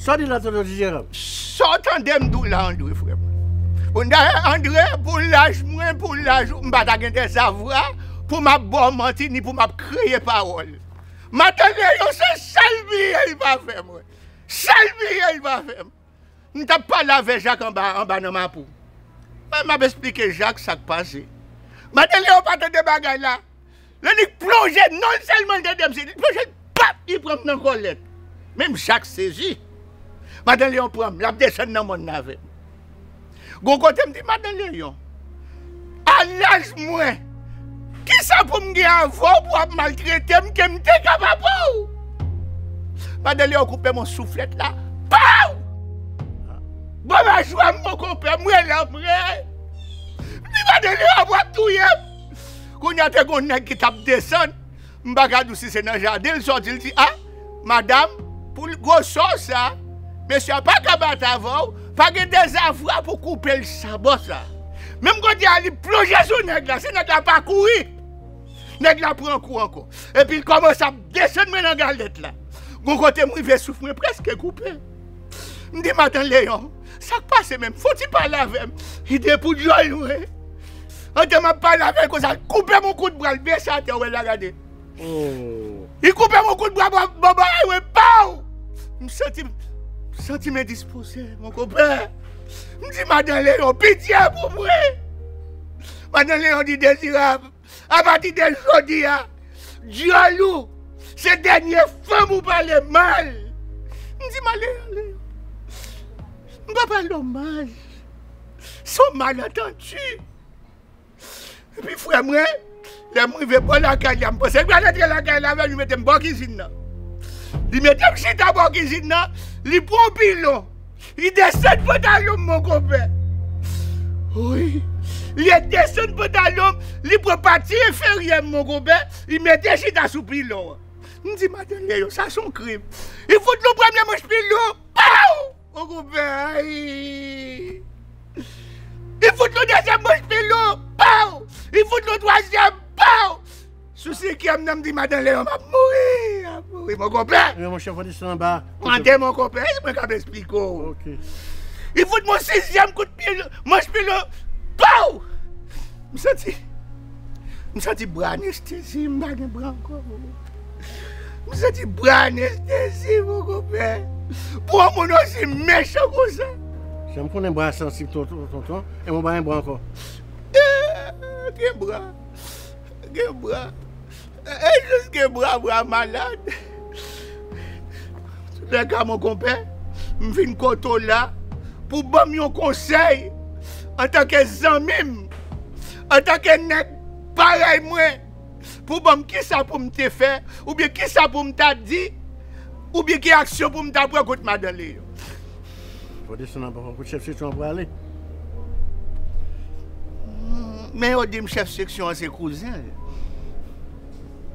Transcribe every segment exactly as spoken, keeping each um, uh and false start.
Sa w di la, tonton Didier? Sa w tande m di w la, André, frè m? Bon, dayè, André, pou laj mwen, pou laj ou, m pa ta gen dèzavwa pou m ap ba w manti, ni pou m ap kreye pawòl. Madan Leyon, se sèl byen li pa fè mwen. Sèl byen li pa fè m. M t ap pale avè Jak anba, anba nan Mapou. Mwen, m ap esplike Jak sa k pase. Madan Leyon pa tande bagay la. Lè li plonje, non sèlman l tande m, se li plonje, pap, li pran m nan kòlèt. Menm Jak sezi. Madan Leyon pran m, l ap desann nan mòn nan avè m. Gon kote m di, Madan Leyon, a laj mwen, kisa pou m gen avè w pou w ap maltrete m ke m te ka papa w? Madan Leyon koupe m yon souflèt la. Paw! Bon, majwa m, mon konpè, m rele, m rele. M di, Madan Leyon, w ap touye m. Kounye a, te gon nèg ki t ap desann. M pa ka di w si se nan jaden l sòti, l di, a, madanm, pou l gwosè w sa, mesye a pa ka bat avè w, pa gen dèzavwa pou koupe l sabò sa. Menm kote a, li plonje sou nèg la, si nèg la pa kouri, nèg la pran kou ankò. Epi l kòmanse ap desann mwen nan galèt la. Gon kote m rive souf mwen prèske koupe. M di, Madan Leyon, sa k pase menm? Fò w ti pale avè m. Li de pou dyòl mwen. Antan m ap pale avè l konsa, l koupe m yon kout bra, l bese atè, w wè l la, gade. Oh. Li koupe m yon kout bra, bò, bò, bò, ay, wi, paw! M santi, m santi m endispoze, mon konpè. M di, Madan Leyon, pitye pou mwen! Madan Leyon di, Dezirab, apati de jodi a, dyòl ou, se dènye fanm ou pale mal. M di, Madan Leyon, m pa pale w mal. Se yon malantandi. Epi frè mwen, lè m rive bò lakay la, m panse l pral antre lakay la avè m, li mete m bò kizin nan. Li mete m chita bò kizin nan, li pran yon pilon. Li desann pantalon m, mon konpè. Wi. Li desann pantalon m, li pran pati enferyè m, mon konpè. Li mete chita sou pilon an. M di, Madan Leyon, sa se yon krim. Li fout nou premye manch pilon. Paw! Mon konpè, ay! Li fout nou dezyèm manch pilon, paw! Li fout nou twazyèm, paw! Sou senkyèm nan, m di, Madan Leyon, m ap mouri, m ap mouri, mon konpè! Men monchè, fò desann anba. Tande, mon konpè, se mwen k ap esplike w. Ok. Li fout mwen sizyèm kout pilon, manch pilon, paw! M santi, m santi bra anestezi, m pa gen bra ankò. M santi bra anestezi, mon konpè. Pou yon moun osi mechan konsa. Jan m konnen bra sansib, tonton, tonton, e mwen pa gen bra ankò. Eh, gen bra. Gen bra. E jis gen bra, bra malad. Antouka, mon konpè, m vin kote w la pou ban m yon konsèy antanke zanmi m, antanke nèg parèy mwen, pou ban m kisa pou m te fè, oubyen kisa pou m ta di, oubyen ki aksyon pou m ta pran kont Madan Leyon. Fò desann anba, fò kout chèf seksyon an prale. Men yo di m chèf seksyon an se kouzen l.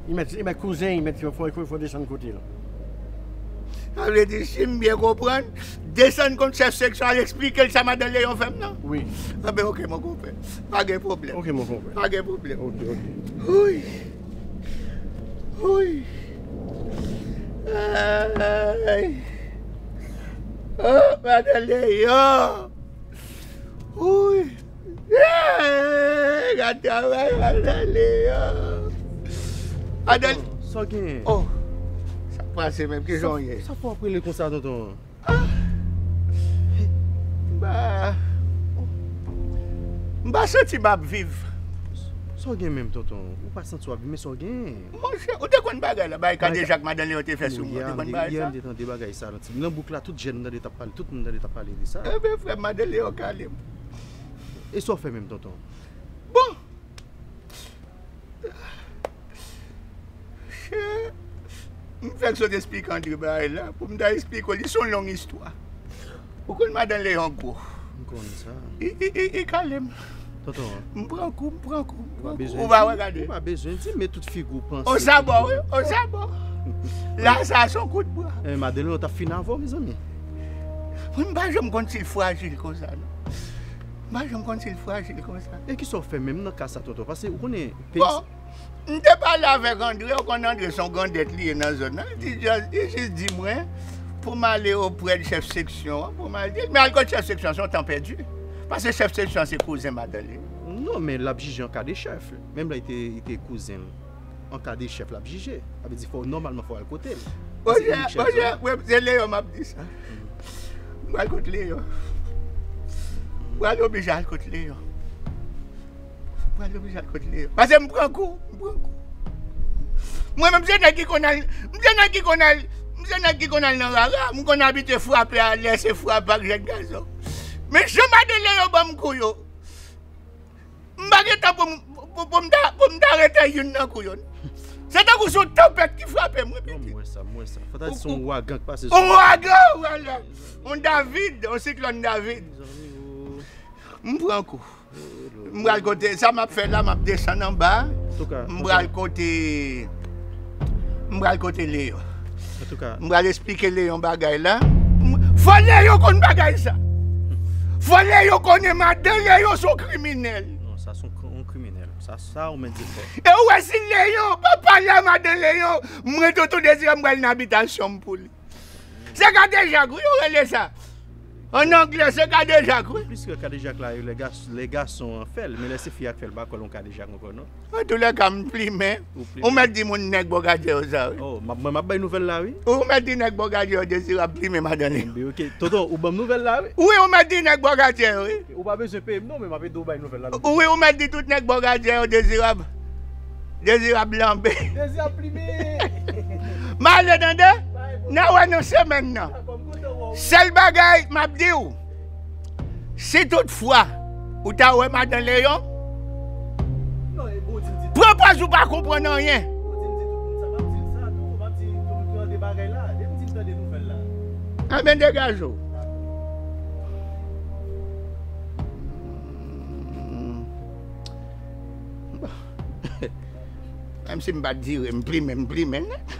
Li mèt, li mèt kouzen, li mèt fò, fò, fò desann kote l. Sa vle di, si m byen konprann, desann kont chèf seksyon al eksplike l sa Madan Leyon fè m nan? Wi. Anben, ok, mon konpè. Pa gen pwoblèm. Ok, mon konpè. Pa gen pwoblèm. Ok, ok. Wouy. Wouy. Ay. Oh, Madan Leyon. Wouy. Eh, gad travay Madan Leyon. Madan... Sa w genyen? Oh, sa k pase menm? Kijan w ye? Sa fè w ap rele konsa, tonton? Ah. M pa, m pa santi m ap viv. Sa w gen menm, tonton? Ou pa santi w ap viv, men sa w gen? Monchè, ou te konn bagay la, bagay kadejak Madan Leyon te fè sou mwen, ou te konn bagay sa? Yè, m te tande bagay sa nan ti, nan bouk la, tout jèn m tande t ap pale, tout moun tande t ap pale de sa. Enben, frè m, Madan Leyon kale m. E sa w fè menm, tonton? Bon. Chè, m fèk sot esplike André bagay la, pou m ta esplike w, li se yon long istwa. Ou konn Madan Leyon gwo. M konnen sa. I, i, i, i kale m. Tonton, m pran kou, m pran kou, m pran kou. Ou pa wè, gade. Ou pa bezwen di, men tout figi w panse. O sabò, wi, o sabò. La, sa se yon kout bwa. Eh, Madan Leyon t ap fin avè w, mezanmi. Mwen, m pa janm konn si l frajil konsa, non. M pa janm konn si l frajil konsa. E kisa w fè menm nan ka sa, tonton? Paske ou konnen, peyi... Bon, m te pale avèk André, ou konn André se yon grandèt li ye nan zòn nan. Li di, li jis di mwen, Pou m ale oprè de chèf seksyon an, pou m al di l, men al kot chèf seksyon an, se yon tan pèdi. Paske chèf seksyon an se kouzen madanm li. Non, men l ap jije an ka de chèf. Menm lè li te, li te kouzen l, an ka de chèf l ap jije. Sa vle di fò, nòmalman, fò w al kote l. Paske Bojè, inik chèf Bojè, zòn nan. Mwen, se Leyon m ap di sa. M pral kot Leyon. M pral oblije al kot Leyon. M pral oblije al kot Leyon. Paske m pran kou, m pran kou. Mwen menm se nèg ki konn al, m se nèg ki konn al, m se nèg ki konn al nan rara, m konn abitye frape a lè se frape ak jèn gason. Men jan madanm Leyon ban m kou yo, m pa gen tan pou m, pou, pou m ta, pou m ta rete youn nan kou yo. Se tankou se yon tanpèt ki frape mwen, pitit. Non, m wè sa, m wè sa. Fò ta di se yon ouragan k pase sou mwen. Yon ouragan, vwala. Yon David, yon siklòn David. Mezanmi, oh. M pran kou. M pral kote, sa m ap fè la, m ap desann anba. Antouka, m pral kote, m pral kote Leyon. Antouka. M pral esplike Leyon bagay la. M- Fò Leyon konn bagay sa. Fò Leyon konnen madanm Leyon se yon kriminèl. Non, sa se yon kri- yon kriminèl. Sa, sa ou mèt di fò. E ou wè si Leyon pa pale a madanm Leyon, mwen Tonton Dezire m pral nan abitasyon m pou li. Se kadejak, wi, yo rele sa. An anglè, se kadejak, wi. Plis ke kadejak la, lè gas- lè gason an fè l, men lè se fi a k fè l, pa kwè l yon kadejak ankò, non. Antoulèka, m plimen. Ou plimen. Ou mèt di moun nèg bò kadyè yo sa, wi. Oh, m ap- mwen, m ap bay nouvèl la, wi. Ou mèt di nèg bò kadyè yo Dezirab plimen madanm li. Enben, ok. Tonton, ou ban m nouvèl la, wi. Wi, ou mèt di nèg bò kadyè yo, wi. Ou pa bezwen peye m, non, men m ap ede w bay nouvèl la, non. Wi, ou mèt di tout nèg bò kadyè yo Dezirab. Dezirab lanbe. Dezirab plimen. M ale tande. N a wè nan semèn nan. Sèl bagay m ap di w, si toutfwa ou ta wè madanm Leyon, pran pòz ou pa konprann anyen. Enben, degaje w. Bon. Menm si m pa t dire, m plimen, m plimen nèt.